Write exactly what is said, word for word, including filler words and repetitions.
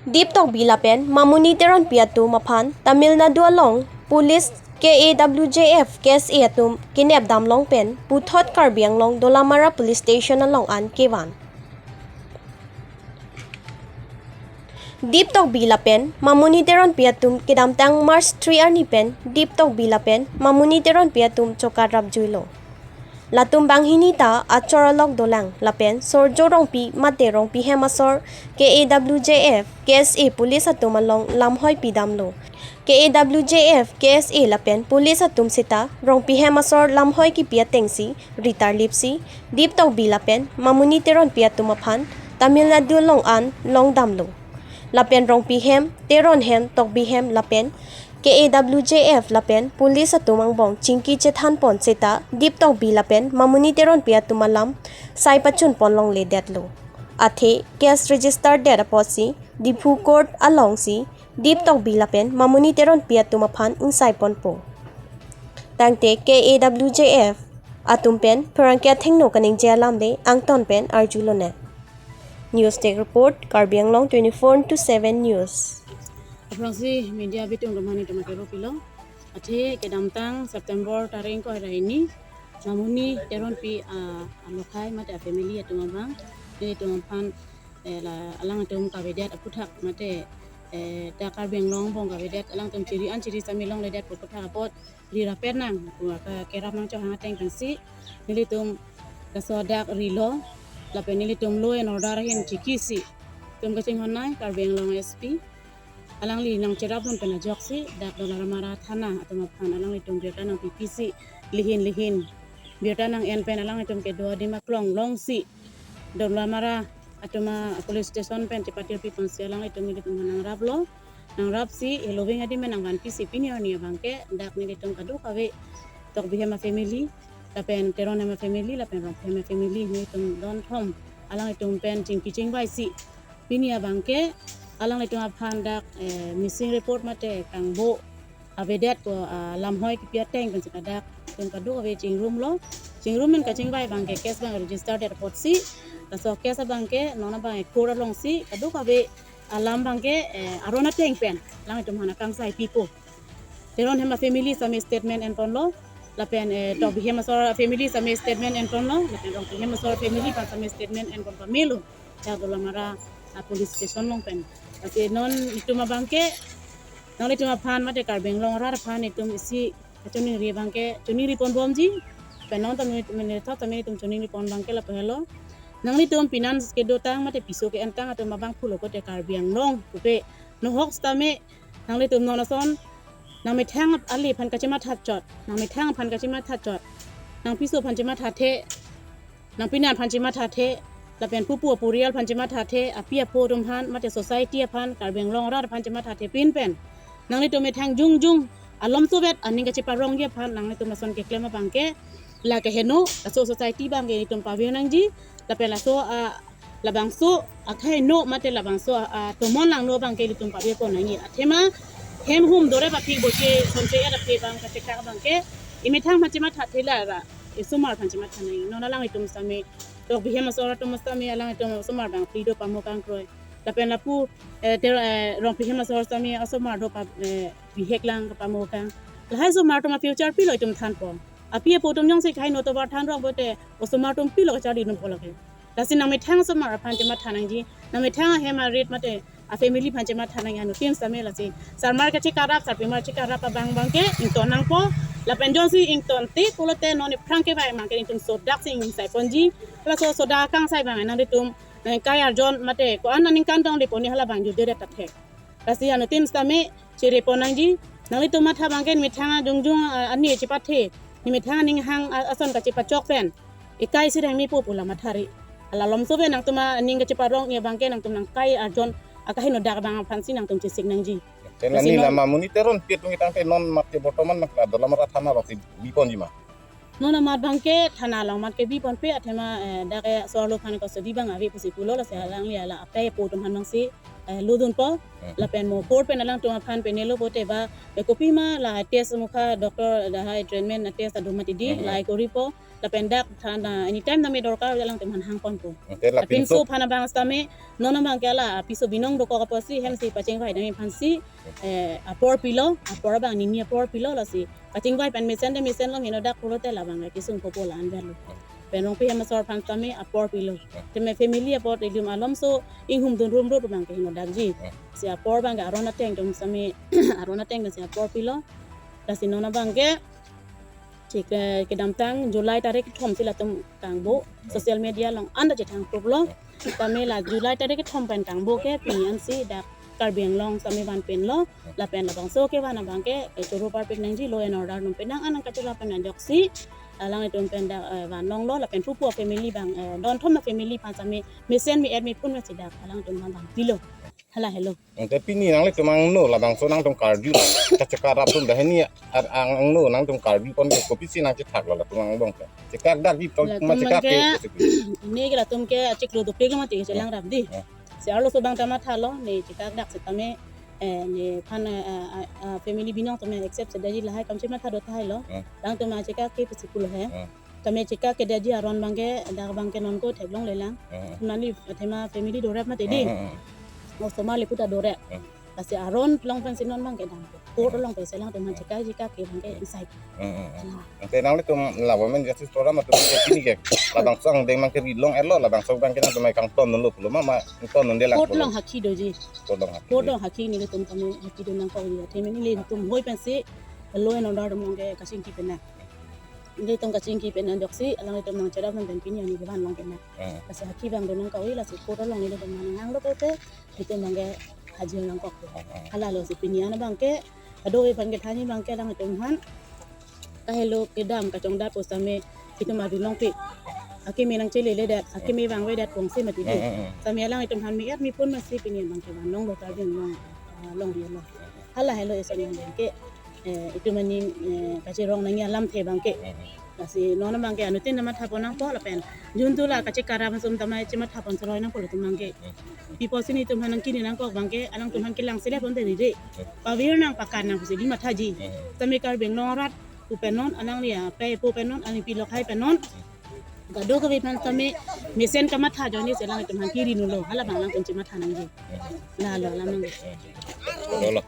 Dip Tokbi lapen Mamuni Teronpi atum aphan Tamil Nadu along Police K A W J F K S A atum kenep damlong pen puthot Karbi Anglong Dolamara Police Station along an kevan. Dip Tokbi lapen Mamuni Teronpi atum kedamtang March three arni pen Dip Tokbi lapen Mamuni Teronpi atum chokat rapjuilo. Latum banghini ta achor alok dolang lapen Sorjo Rongpi mate Rongpi hem asor K A W J F K S A police atum along lamhoi pidamlo. K A W J F K S A lapen police atum seta Rongpi hem asor lamhoi kipi atengsi ritar lipsi Dip Tokbi lapen Mamuni Teronpi atum aphan Tamil Nadu along an longdamlo. Lapen Rongpi hem, Teron hem, Tokbi hem lapen K A W J F lapen police atum angbong chingki chethanpon seta Dip Tokbi lapen Mamuni Teronpi atum alam sai pachunpon longledetlo. Athe case register det apotsi Diphu Court alongsi Dip Tokbi lapen Mamuni Teronpi atum aphan ingsaiponpo. Tangte K A W J F atum pen pherangke athengno kaningje alam le angton pen arjulonang. News Desk Report, Karbi Anglong twenty-four into seven News. Aphrangsi media bitung romani tema kero pilo. Athe kedamtang September tarik ko hari ini, Mamuni Teronpi, ah, alokhai mate family atum abang, nelitum aphan, eh, la alangtum kavedet aputhak mate, eh, ta Karbi Anglong angbong kavedet alangtum chiri an chiri sami longledet aputhak apot ri rapet nang, pu aka kerap nangchohang ateng pensi nelitum kaso dak rilo lapen nelitum law and order ahin chikisi tum kachinghon nai Karbi Anglong S P alangli nangcherapdun pen ajoksi dak Dolamara thana atum aphan alanglitum birta nangpipisi lihin lihin birta nang-en pen alanglitum kedo adim aklong longsi Dolamara atum a police station pen chepatirpiponsi alanglitum nelitum nangraplo. Nangrapsi heloving adim nangvanpisi pini arni abangke dak nelitum kadokave Tokbi hem a family lapen Teron hem a family lapen Rongpi hem a family nelitum don thom alanglitum pen chingki chingvaisi pini abangke alanglitum aphan dak, eh, missing report mate kangbo avedet ko, ah, lamhoi kipi ateng pensi ladak itum kadokave chingrumlo. Chingrum pen kachingvai abangke case abang register det apotsi laso case abangke non abang court alongsi kadokave alam abangke, eh, aron ateng pen alanglitum aphan akangsai pipo. Teron hem a family sami statement enponlo lapen, eh, Tokbi hem asor family sami statement enponlo lapen Rongpi hem asor family aphan sami statement enpon pamelo ya Dolamara, ah, police station along pen. Lasi non itum abangke nanglitum aphan mate Karbi Anglong arat aphan itum isi kachiningri abangke chiningriponbomji. Pen non tame mene thot tame itum chiningripon abangke lapu helo. Nanglitum finance kedotang mate piso ke-entang atum abang pulo kote Karbi Anglong pupe nohok sitame nanglitum non ason nangmethang ale aphan kachematha chot, nangmethang aphan kachematha chot, nangpiso aphan chemathathe, nangpinan aphan chemathathe, lapen pupu apurial aphan chemathathe, api apo atum aphan mate society aphan Karbi Anglong arat aphan chemathathe pin pen nanglitum methang jongjong alomsovet aning kacheparongji aphan nanglitum lason keklem abangke la keheno, laso society abangke itum pavir nangji lapen laso, ah, labangso akhai no mate labangso, ah, tomon langno abangke ilitum pavirpon nangji. Athema hem hum dore baphi boche sonche era phe abang kachekak abangke imethang aphan chemathathe la ra isomar aphan chematha nangji. Non alanglitum sitame Tokbi hem asor atum sitame alanglitum somar abang phli do pamokang kroi. Lapen lapu, eh, Ter-, eh, Rongpi hem asor sitame asomar do pa, eh, bihek lang pamokang. Lahai somar atum a future pilo itum thanpo. Api apo atum jongsi khei no tovar thanrok bote osomar atum pilo kacharli dunpo lake. Lasi nangmethang asomar aphan chematha nangji, nangmethang ahem arit mate a family aphan chematha nangji anuttin sitame lasi. Sarmar kachekarap, sarpimar chekarap abang abangke ington nangpo. Lapen jongsi ingtonte pulote non iphrang kevai abangke itum sodaksi ingsaiponji. Laso sodak akangsai abang nanglitum nangkai arjon mate ko-an aningkan tong deponi hala abang judere tathek. Lasi anuttin sitame chiripon nangji. Nanglitum matha abangke methang ajongjong, ah, ani chepathe. Ni methang aning hang, ah, ason kachepachok pen ikai sirang mipo pu la mathari. Alalomso pen nangtum aning kacheparong abangke nangtum nangkai arjon akaheno dak abang aphansi nangtum chesik nangji. Pen lasi ani non la Mamuni Teronpi atum ketangte non mat ke bortoman mat la Dolamara thana alongsi biponji ma? Non amat abangke thana along mat ke biponpe athema, eh, dak ke sorlo aphan custody abang ave pusi pulo lasi alangli ala apai apo atum aphan abangsi eh, lodunpo. Hmm. Lapen mo court pen alangtum aphan penelo pote ba, eh, kopima la test mukha doctor lahai treatment test adum mati di, Hmm. lahai koripo. Lapen dak than, ah, anytime tame dorkar alangtum aphan hangponpo. Te la Apinso pinso aphan abang sitame, non abangke la, ah, piso binong dokok apotsi, hem si pachingvai tame aphansi, eh, apor pilo, apor abang nini apor pilo lasi. Pachingvai pen mesen te mesenlo, henodak pulote labang kesung popo la-an verlo. Pen Rongpi hem asor aphan sitame apor pilo. Tame family apor ilium alomso inghumdun rumrut abangke henodakji. Si apor abangke aron ateng atum sitame, aron ateng si apor pilo. Lasi non abangke, chik, eh, kedamtang July tarik kethom si latum kangbo, social media along anta chethang proof lo. Tame la July tarik kethom pen kangbo ke pini ansi dak Karbi Anglong sitame vanpenlo, lapen labangso kevan abangke, eh, choro parpik nangji, law and order nung penang anang kachela pen ajoksi, alanglitum pen dak, eh, vanlonglo, lapen pupu family abang, eh, don thom family aphan sitame mesen me-et mephun si dak alangtum aphan vanpilo. Hala helo. Ante pini nanglitum angno labangso nangtum karju, kachekarap atum dah ini ar-, ang-, angno nangtum karju pon kopisi nangchethaklo latum angbong ke. Chekak dak di tol Latum chekak ke abangke, kosek. Ne ke latum ke achiklo dopik lo mati, chelang rap di. Ya. Si arloso abang ta mathalo, ne chekak dak sitame, eh, nephan, eh, eh, eh, family binong tame accept si daji lahai kam chematha do tahai lo. Hmm. Alangtum achekak ke pusi pulo he. Hmm. Tame chekak kedetji aron abangke, dak abangke non ko theklonglelang. Hmm. Nali athema family dorap mati di. Hmm, hmm, hmm. Osomar le puta dorap. Hmm. Lasi aron along pensi non abangke dam. Court along pensi alangtum aphan chekak chekak ke abangke inside. Hmm, hmm, hmm. Hala. Ante nanglitum la Women Justice Forum atum ke pini ke labangso angdeng abangke rilong-etlo, labangso abangke nangtum mai kangton dunlo pulo ma, ma kangton dunde lang Court pulo. Along hakhi doji. Court along hakhi. Court along hakhi, nelitum tame hakhi do nangkok ya. Athema nelitum hoi pensi law and order atum abangke kachingki pen nang. Nelitum kachingki pen nang ajoksi, alanglitum nangcherap nang pen pini ani kevan long pen nang. Hmm. Lasi hakhi abang do nangkok, lasi court along nelitum nang hanglo pote, itum abangke hajir nangkok. Hmm, hmm. Hala lo si pini an abangke, ado aphan kethanji abangke alanglitum aphan. Kahelo kedam kachongdat pusitame itum adu longpi. Akimi nangchelele det, akimi vangve det kongsi mati di. Hmm, hmm, hmm. Sitame alanglitum aphan me-et mephun masi pini abangke vanlonglo Karbi Anglong, ah, longri lo. Hala helo ison abangke, eh, itum aning, eh, kachirong nangji alamthe abangke. Hmm, hmm. Lasi non abangke anuttin ta mathapon nangpo lapen juntu la kachekarap atum tame chemathaponsi roi nangpo latum abangke. Hmm. Pi apotsi nelitum aphan nangkini nangkok abangke, alangtum aphan kelang sele ponte rire. Hmm. Pavir nang pakan nang pusi di mathaji. Hmm. Tame Karbi Anglong arat pu pen non, alangli ape pu pen non, alangli pilok hai pen non. Kadokave aphan tame mesen kamatha ajoine si alangtum aphan kiri nulo, hala abang alangtum chematha nangji. Hmm. Lalo, hala abang. Hmm. Lalo.